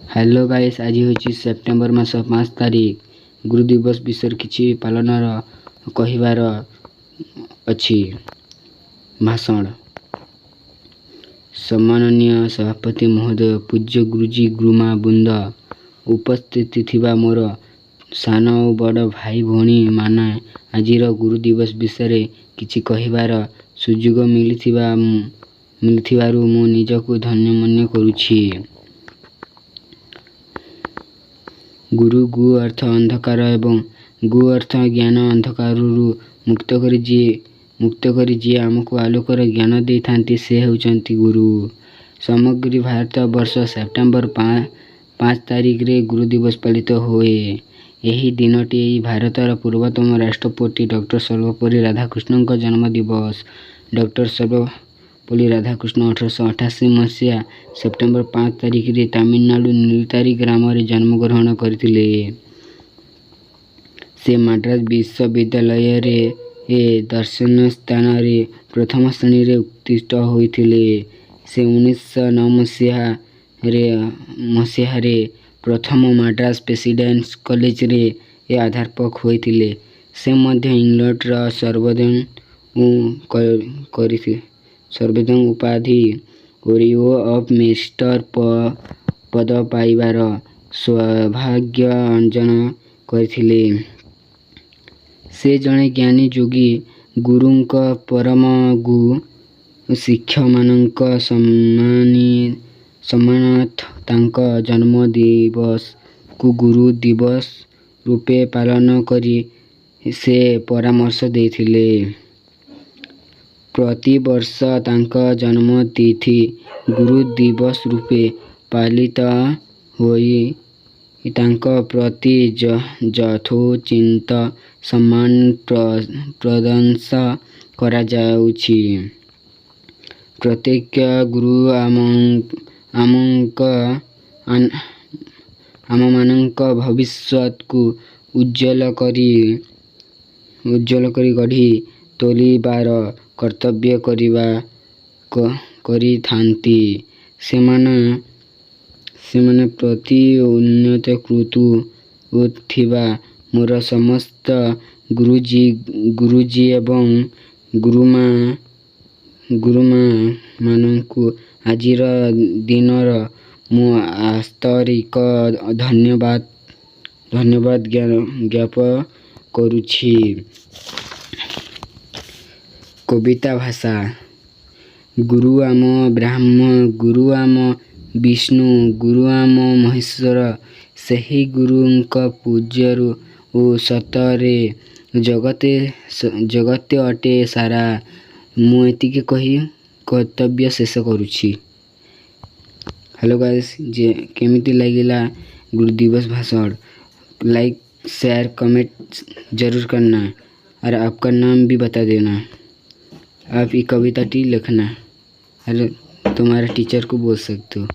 Hello guys, ଆଜି ହେଉଛି September ମାସ 5 ତାରିଖ। ଗୁରୁ ଦିବସ ବିଷୟରେ କିଛି ପାଳନର କହିବାର ଅଛି ଭାଷଣ। ସମ୍ମାନନୀୟ ସଭାପତି ମହୋଦୟ, ପୂଜ୍ୟ ଗୁରୁଜୀ, ଗୁରୁମା ବୃନ୍ଦ, ଉପସ୍ଥିତ ଥିବା ମୋର ସାନ ଓ ବଡ଼ ଭାଇ ଭଉଣୀମାନେ, ଆଜିର ଗୁରୁ ଦିବସ ବିଷୟରେ କିଛି କହିବାର ସୁଯୋଗ ମିଳିଥିବାରୁ ମୁଁ ନିଜକୁ ଧନ୍ୟ ମନେ କରୁଛି। ଗୁରୁ, ଗୁ ଅର୍ଥ ଅନ୍ଧକାର ଏବଂ ଗୁ ଅର୍ଥ ଜ୍ଞାନ। ଅନ୍ଧକାରରୁ ମୁକ୍ତ କରି ଯିଏ ଆମକୁ ଆଲୋକର ଜ୍ଞାନ ଦେଇଥାନ୍ତି, ସେ ହେଉଛନ୍ତି ଗୁରୁ। ସମଗ୍ର ଭାରତ ବର୍ଷ ସେପ୍ଟେମ୍ବର 5 ତାରିଖରେ ଗୁରୁ ଦିବସ ପାଳିତ ହୁଏ। ଏହି ଦିନଟି ଭାରତର ପୂର୍ବତନ ରାଷ୍ଟ୍ରପତି ଡକ୍ଟର ସର୍ବପଲ୍ଲୀ ରାଧାକୃଷ୍ଣଙ୍କ ଜନ୍ମ ଦିବସ। ଡକ୍ଟର ସର୍ବପଲ୍ଲୀ ରାଧାକୃଷ୍ଣ 1888 ମସିହା ସେପ୍ଟେମ୍ବର 5 ତାରିଖରେ ତାମିଲନାଡୁ ନୀଲତାରୀ ଗ୍ରାମରେ ଜନ୍ମଗ୍ରହଣ କରିଥିଲେ। ସେ ମାଡ୍ରାସ ବିଶ୍ୱବିଦ୍ୟାଳୟରେ ଦର୍ଶନଶାସ୍ତ୍ରରେ ପ୍ରଥମ ଶ୍ରେଣୀରେ ଉତ୍ତୀର୍ଣ୍ଣ ହୋଇଥିଲେ। ସେ 1909 ମସିହାରେ ପ୍ରଥମ ମାଡ୍ରାସ ପ୍ରେସିଡେନ୍ସି କଲେଜରେ ଅଧ୍ୟାପକ ହୋଇଥିଲେ। ସେ ମଧ୍ୟ ଇଂଲଣ୍ଡର ସର୍ବୋଚ୍ଚ ଉପାଧି ଅର୍ଡର ଅଫ ମେରିଟର ପଦ ପାଇବାର ସୌଭାଗ୍ୟ ଅର୍ଜନ କରିଥିଲେ। ସେ ଜଣେ ଜ୍ଞାନୀ ଯୋଗୀ। ଗୁରୁଙ୍କ ପରମ ଶିଷ୍ୟମାନଙ୍କ ସମ୍ମାନାର୍ଥେ ତାଙ୍କ ଜନ୍ମ ଦିବସକୁ ଗୁରୁ ଦିବସ ରୂପେ ପାଳନ କରି ସେ ପରାମର୍ଶ ଦେଇଥିଲେ। ପ୍ରତିବର୍ଷ ତାଙ୍କ ଜନ୍ମତିଥି ଗୁରୁ ଦିବସ ରୂପେ ପାଳିତ ହୋଇ ତାଙ୍କ ପ୍ରତି ଯଥୋଚିତ ସମ୍ମାନ ପ୍ରଦର୍ଶନ କରାଯାଉଛି। ପ୍ରତ୍ୟେକ ଗୁରୁ ଆମମାନଙ୍କ ଭବିଷ୍ୟତକୁ ଉଜ୍ଜ୍ୱଳ କରି ଗଢ଼ି ତୋଳିବାର କର୍ତ୍ତବ୍ୟ କରିଥାନ୍ତି। ସେମାନେ ପ୍ରତି ଉନ୍ନତ ଥିବା ମୋର ସମସ୍ତ ଗୁରୁଜୀ ଏବଂ ଗୁରୁମାମାନଙ୍କୁ ଆଜିର ଦିନର ମୁଁ ଆନ୍ତରିକ ଧନ୍ୟବାଦ ଜ୍ଞାପନ କରୁଛି। କବିତା ଭାଷା। ଗୁରୁ ଆମ ବ୍ରହ୍ମ, ଗୁରୁ ଆମ ବିଷ୍ଣୁ, ଗୁରୁ ଆମ ମହେଶ୍ୱର। ସେହି ଗୁରୁଙ୍କ ପୂଜାରୁ ସତରେ ଜଗତେ ଅଟେ ସାରା। ମୁଁ ଏତିକି କହି ବକ୍ତବ୍ୟ ଶେଷ କରୁଛି। ହ୍ୟାଲୋ ଗାଇସ୍, ଯେ କେମିତି ଲାଗିଲା ଗୁରୁ ଦିବସ ଭାଷଣ? लाइक, शेयर, कमेंट जरूर करना और आपका नाम भी बता देना। आप ये कविता टी लिखना और तुम्हारे टीचर को बोल सकते हो।